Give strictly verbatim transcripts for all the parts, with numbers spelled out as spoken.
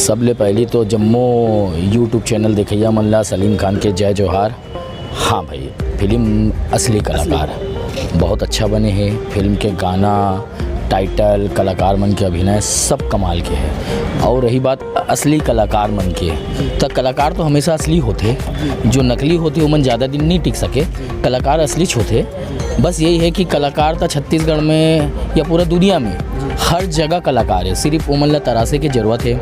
सबले पहली तो जम्मो YouTube चैनल देखइया मन ला सलीम खान के जय जोहार। हाँ भाई, फिल्म असली कलाकार बहुत अच्छा बने हे। फिल्म के गाना, टाइटल, कलाकार मन के अभिनय सब कमाल के हे। और रही बात असली कलाकार मन के, त कलाकार तो हमेशा असली होथे, जो नकली होथे ओमन ज़्यादा दिन नहीं टिक सके। कलाकार असलीच होथे। बस यही है कि कलाकार त छत्तीसगढ़ में या पूरा दुनिया में हर जगह कलाकार है, सिर्फ ओमन ला तराशे के जरूरत है,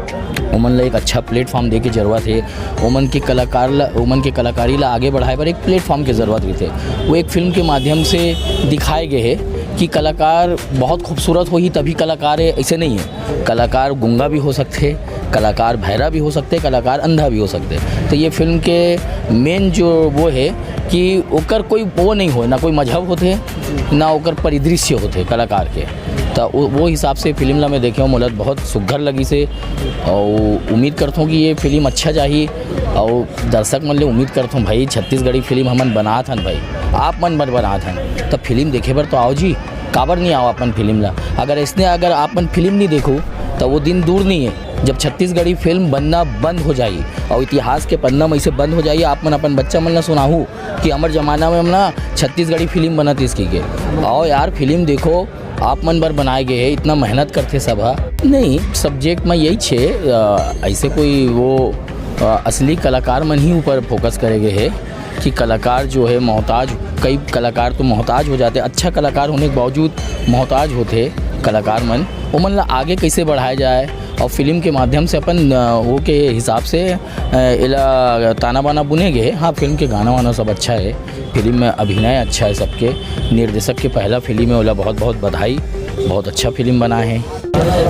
ओमन ला एक अच्छा प्लेटफॉर्म दे के जरूरत है, ओमन के कलाकार ला, ओमन के कलाकारी ला आगे बढ़ाए बर एक प्लेटफॉर्म के जरूरत रहिथे। वो एक फिल्म के माध्यम से दिखाए गए है कि कलाकार बहुत खूबसूरत होही तभी कलाकार है, ऐसे नहीं है। कलाकार गूंगा भी हो सकते, कलाकार बहरा भी हो सकते, कलाकार अंधा भी हो सकते। तो ये फिल्म के मेन जो वो है कि ओकर कोई वो नहीं होए, ना कोई मजहब होते, ना ओकर परिदृश्य होते कलाकार के। तो वो, वो हिसाब से फिल्म ला मैं देखे हूँ, मोला बहुत सुघर लगी से, और उम्मीद करता हूँ कि ये फिल्म अच्छा जाही। और दर्शक मन ले उम्मीद करता हूँ भाई, छत्तीसगढ़ी फिल्म हमन बनात हन भाई, आप मन बर बनात हन, तो फिल्म देखे बर तो आओ जी, काबर नहीं आओ अपन फिल्म ला। अगर इसने, अगर आप मन फिल्म नहीं देखो, तो वो दिन दूर नहीं है जब छत्तीसगढ़ी फिल्म बनना बंद हो जाई और इतिहास के पन्ना में से बंद हो जाई। आप मन अपन बच्चा मन ला सुनाहू कि हमर जमाना में ना छत्तीसगढ़ी फिल्म बनत इस की के। आओ यार, फिल्म देखो, आप मन बर बनाए गए है, इतना मेहनत करते सब हा। नहीं, सब्जेक्ट में यही छे, अ, ऐसे कोई वो, अ, असली कलाकार मन ही ऊपर फोकस करे गए है कि कलाकार जो है मोहताज, कई कलाकार तो मोहताज हो जाते, अच्छा कलाकार होने के बावजूद मोहताज होते कलाकार मन, ओमन ला आगे कैसे बढ़ाया जाए और फिल्म के माध्यम से अपन, अ, वो के हिसाब से, अ, एला ताना बाना बुने गए। हाँ, फिल्म के गाना वाना सब अच्छा है, फिल्म में अभिनय अच्छा है सबके। निर्देशक के पहला फिल्म है, ओला बहुत बहुत बधाई, बहुत अच्छा फिल्म बना है।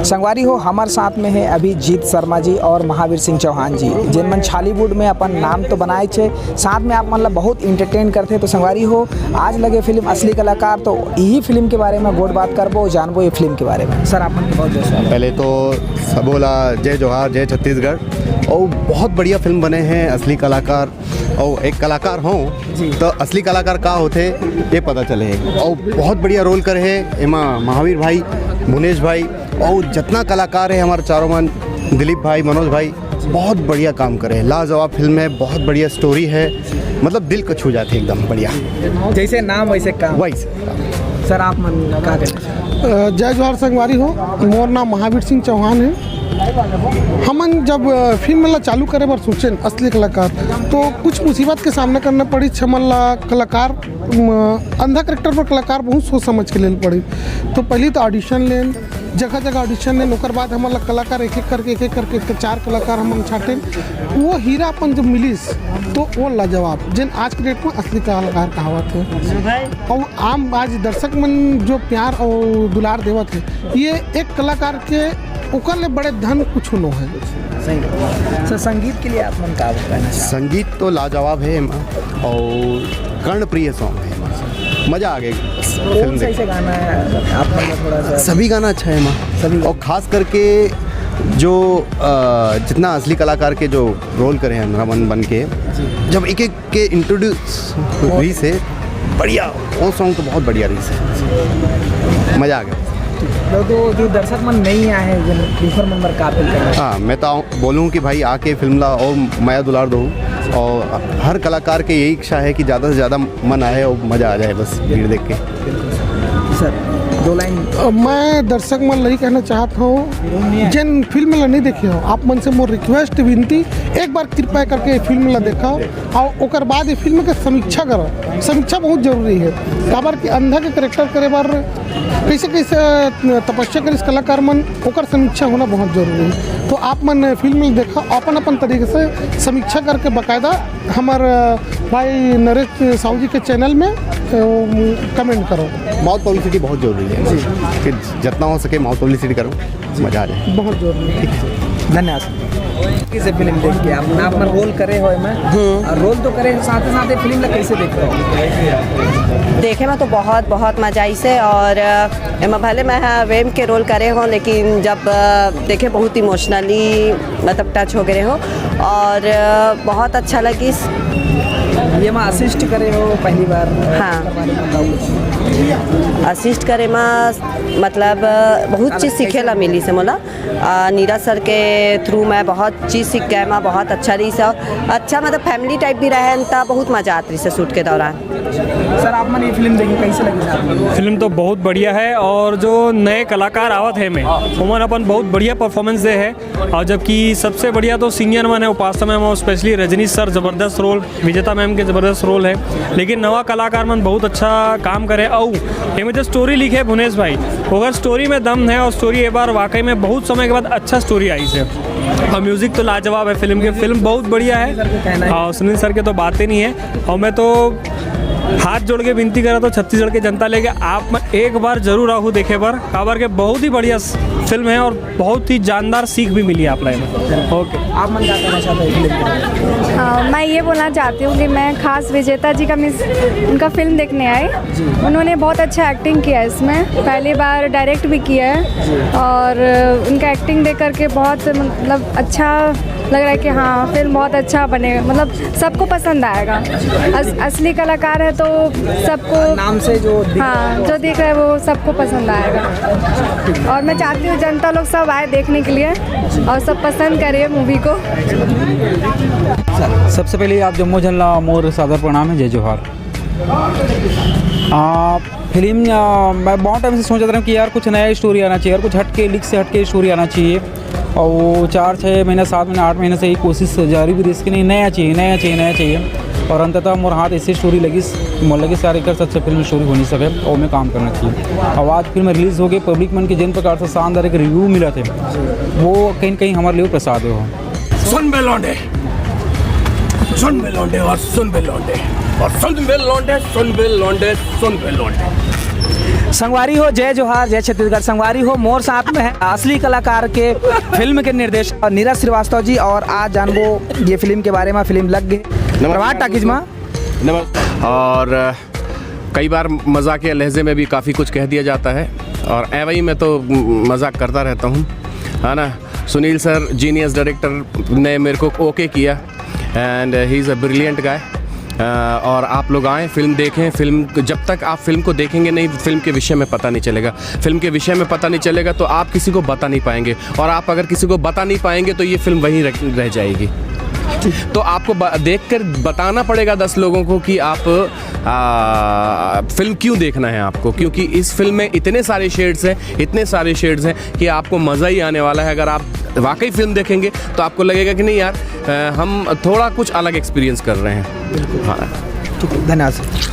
संगवारी हो, हमारे साथ में है अभी जीत शर्मा जी और महावीर सिंह चौहान जी, जिन मन छॉलीवुड में अपन नाम तो बनाए छे, साथ में आप मन ला बहुत एंटरटेन करते। तो संगवारी हो, आज लगे फिल्म असली कलाकार, तो यही फिल्म के बारे में गोठ बात करबो, जानबो ये फिल्म के बारे में। सर, आप मन के बहुत बहुत स्वागत। पहले तो सबोला जय जोहार, जय छत्तीसगढ़। और बहुत बढ़िया फिल्म बने हैं असली कलाकार, और एक कलाकार हों जी। तो असली कलाकार का होथे, ये पता चले। और बहुत बढ़िया रोल करे है एमा महावीर भाई, भुवनेश भाई, और जितना कलाकार है हमारे चारों मन, दिलीप भाई, मनोज भाई, बहुत बढ़िया काम करे है। लाजवाब फिल्म है, बहुत बढ़िया स्टोरी है, मतलब दिल को छू जाती है एकदम बढ़िया। जैसे नाम वैसे काम। वैसे। सर, आप मन का कहना चाहेंगे? अ, जय जोहार संगवारी हो, मोर नाम महावीर सिंह चौहान है। हमन जब, अ, फिल्म ला चालू करे बर सोचेन असली कलाकार, तो कुछ मुसीबत के सामना करना पड़ी। हमन ला कलाकार, अम, अंधा करेक्टर पर कलाकार बहुत सोच समझ के लेल पड़ी। तो पहली तो ऑडिशन लेन, जगह जगह ऑडिशन लेन, ओकर बाद हमन ला कलाकार एक एक करके, एक एक करके, चार कलाकार हमन छाटेन। वो हीरा अपन जब मिलिस, तो वो लाजवाब, जेन आज के डेट में असली कलाकार कहावत है। और आम आज दर्शक मन जो प्यार और दुलार देवत है, ये एक कलाकार के ओकर ले बड़े धन कुछ नो है। सही। सर, संगीत के लिए आप मन का कहना चाहेंगे? संगीत तो लाजवाब है एमा, और कर्णप्रिय सॉन्ग है एमा। मजा आ गया फिल्म कौन सा देख। ऐसे गाना है आप मन का थोड़ा सा? सभी गाना अच्छा है एमा। सभी। और खास करके जो, अ, जितना असली कलाकार के जो रोल करे हैं रमन बन के, जी। जब एक एक के इंट्रोड्यूस रही से बढ़िया, वो सॉन्ग तो बहुत बढ़िया रही से, मजा आ गया। तो, तो जो दर्शक मन नहीं आए हैं, जिन दूसर मन बर का अपील करना? हाँ, मैं तो आऊँ, बोलूँ कि भाई आके फिल्म ला और मया दुलार दो, और हर कलाकार के यही इच्छा है कि ज़्यादा से ज़्यादा मन आए और मज़ा आ जाए बस भीड़ देख के। सर, दो लाइन। अ, मैं दर्शक मन ला यही कहना चाहत हूँ, जिन फिल्म ला नहीं देखे हो, आप मन से मोर रिक्वेस्ट, विनती, एक बार कृपया करके ये फिल्म ला देखा और ओकर बाद ये फिल्म के समीक्षा करो। समीक्षा बहुत जरूरी है, काबर कि अंधा के करेक्टर करे बर कैसे कैसे तपस्या करिस कलाकार मन, ओकर समीक्षा होना बहुत जरूरी है। तो आप मन फिल्म ला देखा, अपन अपन तरीके से समीक्षा करके बाकायदा हमर, अ, भाई नरेश साहू जी के चैनल में, अ, कमेंट करो। माउथ पब्लिसिटी बहुत जरूरी है। जी। कि जितना हो सके माउथ पब्लिसिटी करो, मजा आ जाए। बहुत जरूरी है। धन्यवाद। किसे फिल्म देख के आप, आप अपना रोल करे हो एमे? हम्म। और रोल तो करे हो, साथ ही साथ ये फिल्म ला कैसे देखते हो? देखे में तो बहुत, बहुत मजा आई से, और, अ, एमा भले मैं, हाँ, वेम के रोल करे हो, लेकिन जब, अ, देखे बहुत इमोशनली मतलब टच हो गए हो, और, अ, बहुत अच्छा लगिस। ये मैं असिस्ट करे हो पहली बार? हाँ। असिस्ट करे मा मतलब बहुत चीज़ सीखे ला मिलिस हे मोला। अ, नीरज सर के थ्रू मैं बहुत चीज़ सीख के आए मा, बहुत अच्छा रहिस हे। अच्छा मतलब फैमिली टाइप भी रहे त बहुत मज़ा आत रहिस हे शूट के दौरान। सर, आप मन ये फिल्म देखी, कैसे लगी सर? फिल्म तो बहुत बढ़िया है और जो नए कलाकार आवत है में, ओमन अपन बहुत बढ़िया परफॉर्मेंस दे है। और जबकि सबसे बढ़िया तो सीनियर मन है, उपासना मैम और स्पेशली रजनीश सर, जबरदस्त रोल, विजेता मैम के जबरदस्त रोल है। लेकिन नवा कलाकार मन बहुत अच्छा काम करे। और एमे जो स्टोरी लिखे भुनेश भाई, अगर स्टोरी में दम है और स्टोरी एक बार वाकई में बहुत समय के बाद अच्छा स्टोरी आई है। और म्यूजिक तो लाजवाब है फिल्म के, फिल्म बहुत बढ़िया है। हाँ, सुनील सर के तो बातें नहीं है। और मैं तो हाथ जोड़ के विनती करा तो छत्तीसगढ़ के जनता लेके आप एक बार जरूर आहू देखे बर, काबर के बहुत ही बढ़िया फिल्म है और बहुत ही जानदार सीख भी मिली आप लोग। ओके। आप मन क्या कहना चाहते हैं फिल्म के बारे में? अ, मैं ये बोलना चाहती हूँ कि मैं खास विजेता जी का मिस उनका फिल्म देखने आई। उन्होंने बहुत अच्छा एक्टिंग किया है इसमें, पहली बार डायरेक्ट भी किया है और उनका एक्टिंग देख करके बहुत मतलब अच्छा लग रहा है कि हाँ फिल्म बहुत अच्छा बने, मतलब सबको पसंद आएगा। अस, असली कलाकार है तो सबको नाम से जो दिख हाँ जो दिख रहा है वो सबको पसंद आएगा। और मैं चाहती हूँ जनता लोग सब आए देखने के लिए और सब पसंद करे मूवी को। सबसे पहले आप जम्मो झन ला मोर सादर प्रणाम है, जय जोहार। आ, फिल्म आ, मैं बहुत टाइम से सोचत रहा हूँ कि यार कुछ नया स्टोरी आना चाहिए, यार कुछ हटके, लीक से हटके स्टोरी आना चाहिए। और वो चार छः महीना, सात महीना, आठ महीने से ये कोशिश जारी भी रही कि नहीं, नया चाहिए, नया चाहिए, नया चाहिए। और अंततः मोर हाथ ऐसी स्टोरी लगिस, मोर लगिस यार एक अच्छा फिल्म स्टोरी हो नहीं सके और मैं काम करना चाहिए। और आज फिल्म रिलीज हो गई, पब्लिक मन के जिन प्रकार से शानदार एक रिव्यू मिला थे, वो कहीं ना कहीं हमारे लिए प्रसाद हो। सुन बे लौंडे, सुन बे लौंडे और सुन बे लौंडे और सुन बे लौंडे, सुन बे लौंडे, सुन बे लौंडे। संगवारी हो, जय जोहार, जय छत्तीसगढ़। संगवारी हो, मोर साथ में है असली कलाकार के फिल्म के निर्देशक नीरज श्रीवास्तव जी, और आज जानबो ये फिल्म के बारे में। फिल्म लग गए प्रभात टाकीज में। नमस्कार। और अ, कई बार मजाकिया लहजे में भी काफ़ी कुछ कह दिया जाता है, और ऐ वही मैं तो म, मजाक करता रहता हूँ, है ना। सुनील सर, जीनियस डायरेक्टर, ने मेरे को ओके किया, and he is a brilliant guy। और आप लोग आएँ, फिल्म देखें। फिल्म, जब तक आप फिल्म को देखेंगे नहीं, फिल्म के विषय में पता नहीं चलेगा। फिल्म के विषय में पता नहीं चलेगा तो आप किसी को बता नहीं पाएंगे, और आप अगर किसी को बता नहीं पाएंगे तो ये फिल्म वहीं रह, रह जाएगी। तो आपको ब, देख कर बताना पड़ेगा दस लोगों को कि आप आ, फिल्म क्यों देखना है आपको, क्योंकि इस फिल्म में इतने सारे शेड्स हैं, इतने सारे शेड्स हैं कि आपको मज़ा ही आने वाला है। अगर आप वाकई फिल्म देखेंगे तो आपको लगेगा कि नहीं यार, अ, हम थोड़ा कुछ अलग एक्सपीरियंस कर रहे हैं। हाँ। ठीक है, धन्यवाद सर।